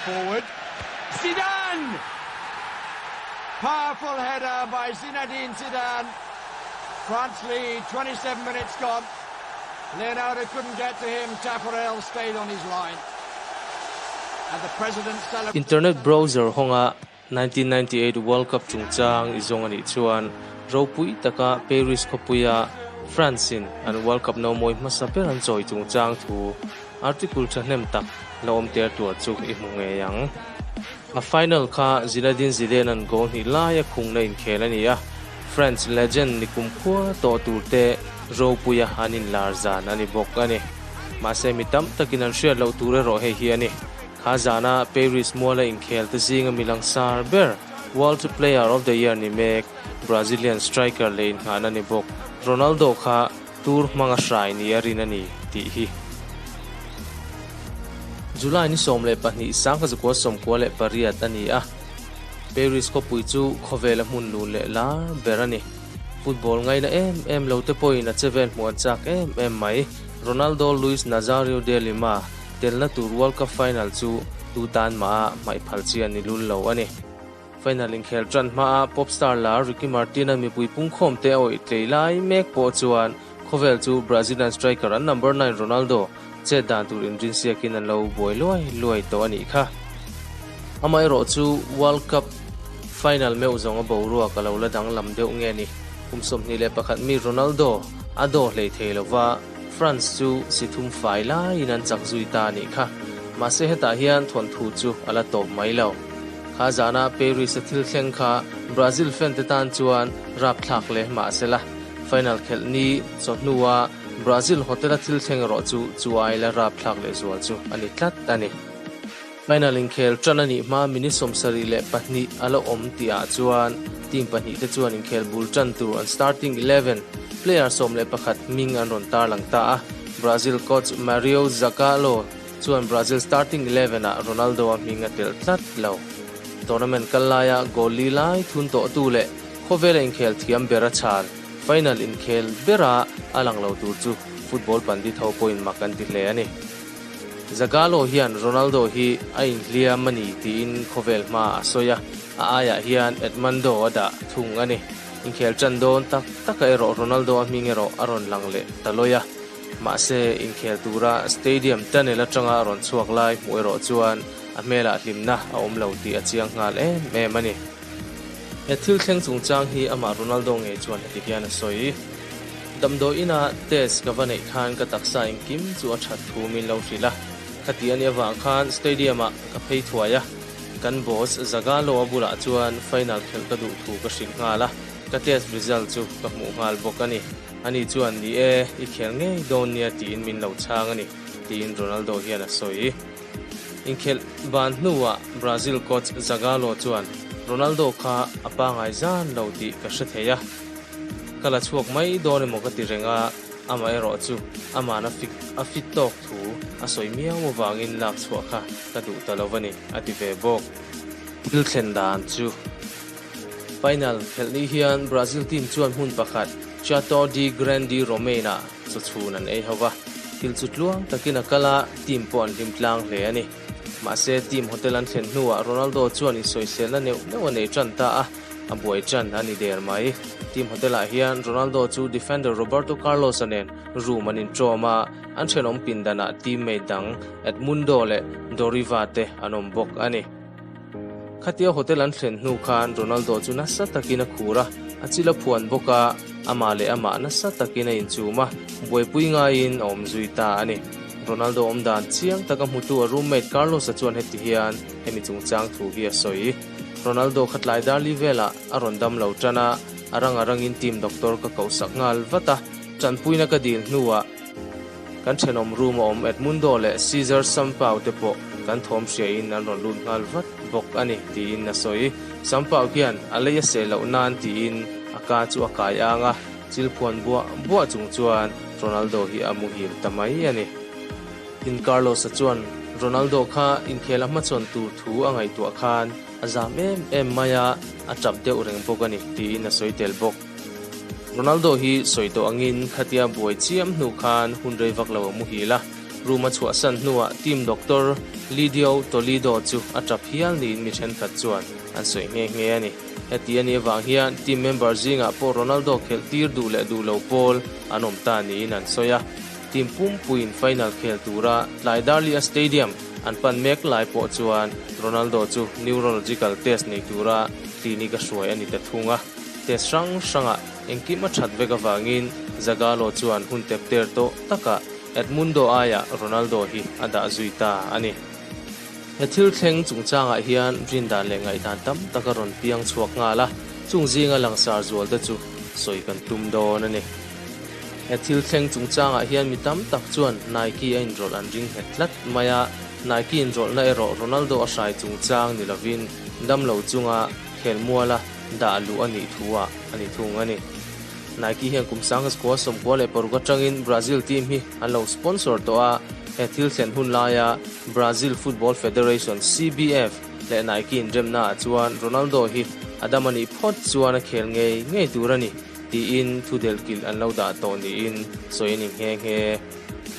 Forward. Zidane! Powerful header by Zinedine Zidane. France lead, 27 minutes gone. Leonardo couldn't get to him. Taffarel stayed on his line. And the president celebrated. Internet browser hawnga 1998 World Cup chungchang i zawng a nih chuan ropui taka Paris khawpuia France-in an World Cup nomawi hmasa ber an chawi chungchang thu article thahnem tak la awm ter tur chu i hmu ngei ang. A final kha Zinedine Zidane-a'n goal hnih laia khungna inkhel a ni a, French legend ni kumkhua tawh turte ropuia an inlar zan a ni bawk a ni. Mahse mi tam takin an hriat loh tur erawh hei hi a ni. Kha zana Paris muala inkhel te zinga mi langsar ber World Player of the Year ni mek Brazilian striker leh inngahna ni bawk Ronaldo kha tur hmanga hrai ni a rin a ni tih hi. July ni 12 1998 a ni a, Paris khawpui chu khawvela hmun lun leh lar ber a ni. Football ngaina em em lo te pawhin a che vel hmuh an chak em em mai. Ronaldo Luis Nazario de Lima telna tur World Cup final chu tu tan mah a hmaih phal chi a ni lul lo a ni. Final inkhel tan hmaa pop star lar Ricky Martin-a mipui pungkhawm te a awih tlei lai mek pawh chuan khawvel chu Brazilian striker an number nine Ronaldo chet dan tur inrinsiakin an lo buai luai luai tawh a nih kha. Amaherawh chu World Cup final meuh zawng a boruak a lo la danglam deuh nge ni. Kum 21 mi Ronaldo a daw hlei thei lova France chu si thum fai laiin an chak zui ta a nih kha. Mahse hetah hian thawnthu chu a la tawp mai lo. Kha zana Paris-a thil thleng kha Brazil fan te tan chuan rapthlak leh mahsela final khelh ni chawhnua Brazil hotel-a thil thleng erawh chu chu ai la rapthlak leh zual chu a ni tlat a ni. Final inkhel tan a nih hma minute 72 a la awm tihah chuan team pahnih te chuan inkhel bul tan tur an starting 11 player 11 hming an rawn tarlang ta a, Brazil coach Mario Zagallo chuan Brazil starting 11 ah Ronaldo a hming a telh tlat lo. Tournament kal laia goal li lai thun tawhtu leh khawvela inkhel thiam ber a chhan final inkhel bera a lang lo tur chu football pandit ho pawhin mak an ti hle a ni. Zagallo hian Ronaldo hi a inhliam a ni tiin khawvel hma a sawi a, a aiah hian Edmundo a dah thung a ni. Inkhel tan dawn tak taka erawh Ronaldo a hming erawh a rawn lang leh ta lawi a. Mahse, inkhel tura stadium tunnel atanga a rawn chhuak lai hmuh erawh chuan a hmelah hlimna a awm lo tih a chiang nghal em em a ni. He thil thleng chungchang hi amah Ronaldo ngei chuan heti hian a sawi, Damdawi ina test ka va neih khan ka taksa engkim chu a that thu min lo hrilh a, khati a nih avang khan stadium-ah ka phei thuai a, kan boss Zagallo a bulah chuan final khelh ka duh thu ka hrilh nghal a, ka test result chu ka hmuh nghal bawk a ni. Ani chuan, Ni e, i khel ngei dawn nia tiin min lo chhang a ni, tiin Ronaldo hian a sawi. Inkhelh ban hnuah Brazil coach Zagallo chuan, Ronaldo kha a pangai zan lo tih ka hre thei a, ka la chhuak mai dawn emaw ka ti reng a, amaherawh chu aman a fik a fit tawk thu a sawi miau avangin lak chhuah kha ka duh ta lo a ni, a ti ve bawk. Thil thlen dan chu. Final khelh ni hian Brazil team chuan hmun pakhat Chateau de Grande Romain-ah chawchhun an ei ho va, thil chu tluang takin a kal a, team pawh an hlim tlang hle a ni. Mahse, team hotel an thlen hnuah Ronaldo chuan insawiselna neuh neuh a nei tan ta a, a buai tan a ni der mai. Team hotel-ah hian Ronaldo chu defender Roberto Carlos-a nen room an inṭawm a, an thenawm pindanah teammate dang Edmundo leh Doriva te an awm bawk a ni. Khatia hotel an thlen hnu khan Ronaldo chu nasa takin a khur a, a chil a phuan bawk a, amah leh amah nasa takin a inchum a, buaipui ngaiin a awm zui ta a ni. Ronaldo awm dan chiang taka hmutu a roommate Carlos-a chuan heti hian hemi chungchang thu hi a sawi. Ronaldo kha tlai dar li velah a rawn dam lo tan a. A rang a rangin team doctor ka kohsak nghal vat a, tanpuina ka dil hnuah kan thenawm room a awm Edmundo leh Cesar Sampaio te pawh kan thawm hriain an rawn lut nghal vat bawk a ni, tiin a sawi. Sampaio hian a lei a seh loh nan tiin a ka chu a kai ang a, chil phuan buah buah chung chuan Ronaldo hi a muhil ta mai a ni. Tin Carlos-a chuan Ronaldo kha inkhel a hmachhawn tur thu a ngaihtuah khan a zam em em mai a, a tap deuh reng bawk a ni, tiin a sawi tel bawk. Ronaldo hi sawi tawh angin khatia buai chiam hnu khan hun rei vak lo a muhil a, room a chhuahsan hnuah team doctor Lidio Toledo chu a tap hial niin mi thenkhat chuan an sawi nghe nghe a ni. Heti a nih avang hian team member zingah pawh Ronaldo khelh tir duh leh duh lo pawl an awm ta niin an sawi a. Team pumpuiin final khel tura tlai Darlia Stadium an pan mek lai pawh chuan Ronaldo chu neurological test nei tura clinic a hruai a ni ta thung a. Test hrang hrangah engkim a that vek avangin Zagallo chuan hun tep ter tawh takah Edmundo aiah Ronaldo hi a dah zui ta a ni. He thil thleng chungchangah hian rindan leh ngaihdan tam tak a rawn piang chhuak nghal a, chung zinga langsar zual te chu sawi kan tum dawn a ni. He thil thleng chungchangah hian mi tam tak chuan Nike a inrawlh an ring nghet tlat mai a, Nike inrawlhna erawh Ronaldo a hrai chungchang ni lovin damlo chunga khelmuala dah luh a nih thu ah a ni thung a ni. Nike hian kum 1996 atangin Brazil team hi an lo sponsor tawh a, he thil thlen hun laia Brazil Football Federation, CBF, leh Nike inremna ah chuan Ronaldo hi a dam a nih phawt chuan a khel ngei ngei tur a ni tiin thu delhkilh an lo dah tawh niin sawi a ni nghe nghe.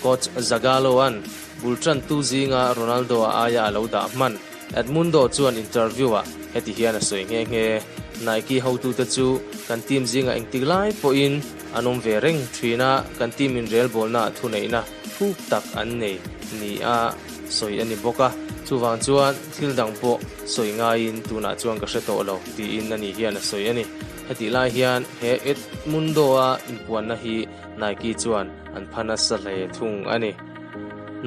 Coach Zagallo-a'n bul tantu zinga Ronaldo-a aia a lo dah hman Edmundo chuan interview-ah heti hian a sawi nghe nghe, Nike hotute chu kan team zingah engtik lai pawhin an awm ve reng thin a, kan team inrelbawlnaah thuneihna thuk tak an nei nia sawi a ni bawk a, chuvang chuan thil dang pawh sawi ngaiin tunah chuan ka hre tawh lo, tiin ani hian a sawi a ni. Hetih lai hian he Edmundo-a inpuanna hi Nike chuan an pha nasa hle thung a ni.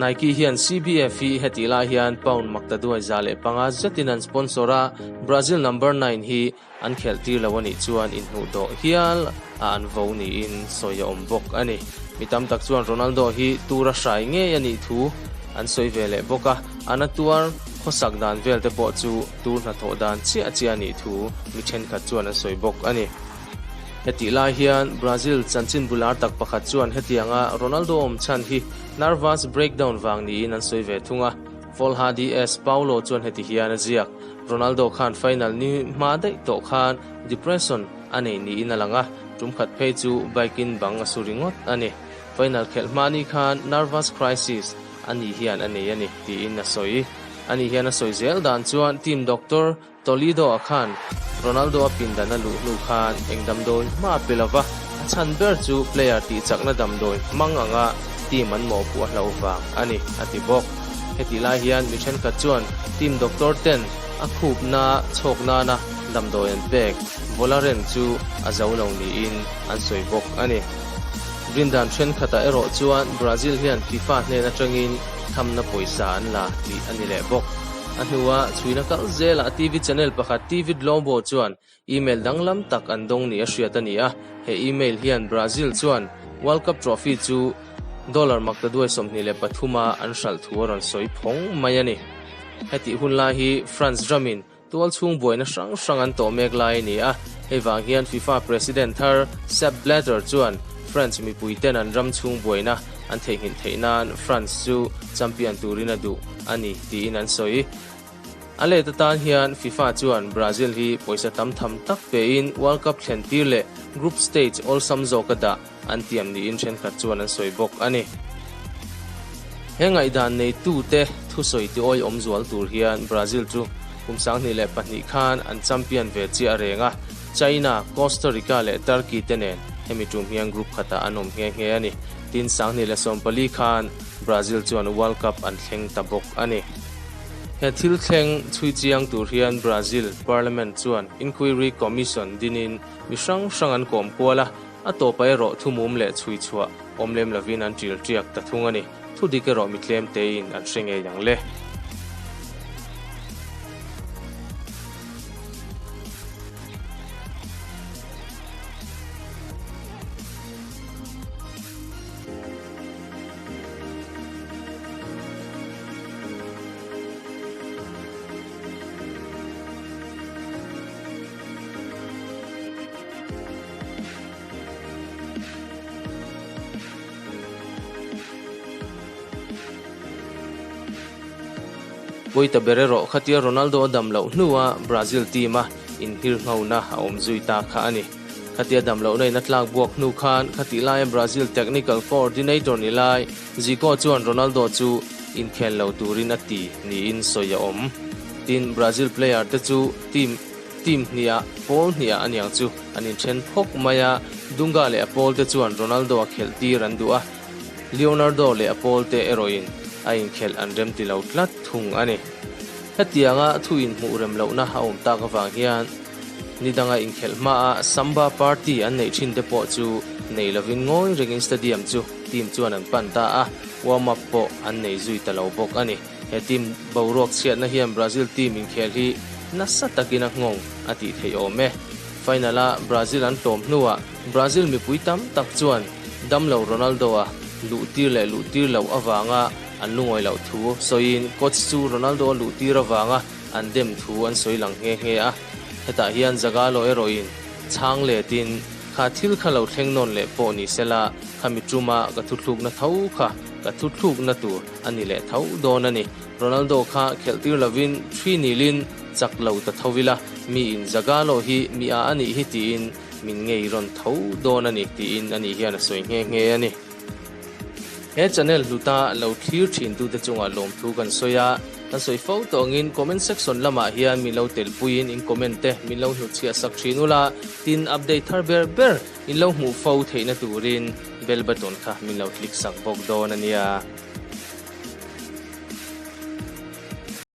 Nike hian CBF hi hetih lai hian pound maktaduai 105 zetin an sponsor a, Brazil number nine hi an khelh tir lo a nih chuan inhnuh dawh hial a an vo niin sawi a awm bawk a ni. Mi tam tak chuan Ronaldo hi tura hrai ngei a nih thu an sawi ve leh bawk a, a na tuar khawsak dan vel te pawh chu tur hnathawh dan chiah chiah a nih thu mi thenkhat chuan an sawi bawk a ni. Hetih lai hian Brazil chanchin bular tak pakhat chuan hetianga Ronaldo awm chhan hi nervous breakdown vang niin an sawi ve thung a. Folha DS Paulo chuan heti hian a ziak, Ronaldo khan final ni hma daih tawh khan depression a nei niin a lang a, tum khat phei chu bike in bang a su ringawt a ni. Final khelh hma ni khan nervous crisis a ni hian a nei a ni, tiin a sawi. Ani hian a sawi zel dan chuan team doctor Toledo-a khan Ronaldo-a pindan a luh hnu khan eng damdawi hma a pe lo va, a chhan ber chu player tihchakna damdawi hmang anga team an mawhpuh a hlauh vang a ni, a ti bawk. Hetih lai hian mi thenkhat chuan team doctor ten a khupna chhawk nana damdawi an pek Volaren chu a zo lo niin an sawi bawk a ni. Rindan thenkhatah erawh chuan Brazil hian FIFA hnen atangin thamna pawisa an la tih a ni leh bawk. A hnua chhuina kal zelah TV channel pakhat TV Globo chuan email danglam tak an dawng ni a hriat a ni a, he email hian Brazil chuan World Cup trophy chu dollar maktaduai 23 a an hralh thu a rawn sawi phawng mai a ni. Hetih hun lai hi France ramin Tual chhung buaina hrang hrang an tawh mek lai a ni a, hei vang hian FIFA President thar Sepp Blatter chuan French mipuiten an ram chhung buaina an theihnghilh theih nan France chu champion turin a duh a ni tiin an sawi. A let atan hian FIFA chuan Brazil hi pawisa tam tham tak pein World Cup thlen tir leh group stage awlsam zawka dah an tiam niin thenkhat chuan an sawi bawk a ni. He ngaihdan neitute thusawi tiawi awm zual tur hian Brazil chu kum 2002 khan an champion ve chiah reng a, China, Costa Rica leh Turkey te nen hemi tum hian group khatah an awm nghe nghe a ni. Tin, 2014 khan Brazil chuan World Cup an thleng ta bawk a ni. He thil thleng chhui chiang tur hian Brazil Parliament chuan Inquiry Commission dinin mi hrang hrang an kawm kual a, A tawpah erawh thumum leh chhui chhuah awm lem lovin an ṭil ṭiak ta thung a ni. Thu dik erawh mi tlem tein an hre ngei ang le. Pawi ta ber erawh khatia Ronaldo a dam loh hnua Brazil team a inhirnghona a awm zui ta kha a ni. Khatia dam lohna in a tlak buak hnu khan khatih laia Brazil technical coordinator ni lai Zico chuan Ronaldo chu inkhel lo turin a ti niin sawi a awm. Tin, Brazil player te chu team team hniah pawl hniah aniang chu an inthen phawk mai a, Dunga leh a pawl te chuan Ronaldo a khelh tir an duh a, Leonardo leh a pawl te erawhin a inkhelh an remti lo tlat thung a ni. Hetianga thu inhmuh rem lohna a awm tak avang hian ni danga inkhelh hmaa Samba party an neih thin te pawh chu nei lovin ngawi rengin stadium chu team chuan an pan ta a, warm up pawh an nei zui ta lo bawk a ni. He team boruak chhiatna hian Brazil team inkhel hi nasa takin a nghawng a tih theih awm e. Final-a Brazil an tlawm hnuah Brazil mipui tam tak chuan damlo Ronaldo-a luhtir leh luhtir loh avanga an lungawi loh thu sawiin coach chu Ronaldo-a luhtir avanga an dem thu an sawi lang nghe nghe a. Hetah hian Zagallo erawhin chhang letin kha thil kha lo thleng nawn leh pawh ni sela khami tuma ka thuthlukna tho kha ka thuthlukna tur a ni leh tho dawn a ni. Ronaldo kha khelh tir lovin thi nilin chak lo ta tho ila, miin Zagallo hi mi a a nih hi tiin min ngei rawn tho dawn a ni tiin ani hian a sawi nghe nghe a ni. He channel hluta lo thlir thintute chungah lawmthu kan sawi a, kan sawi fo tawh angin comment section lamah hian min lo telpuiin in comment te min lo hnutchhiah sak thin ula, tin update thar ber ber in lo hmuh fo theihna turin bell button kha min lo click sak bawk dawn a nia.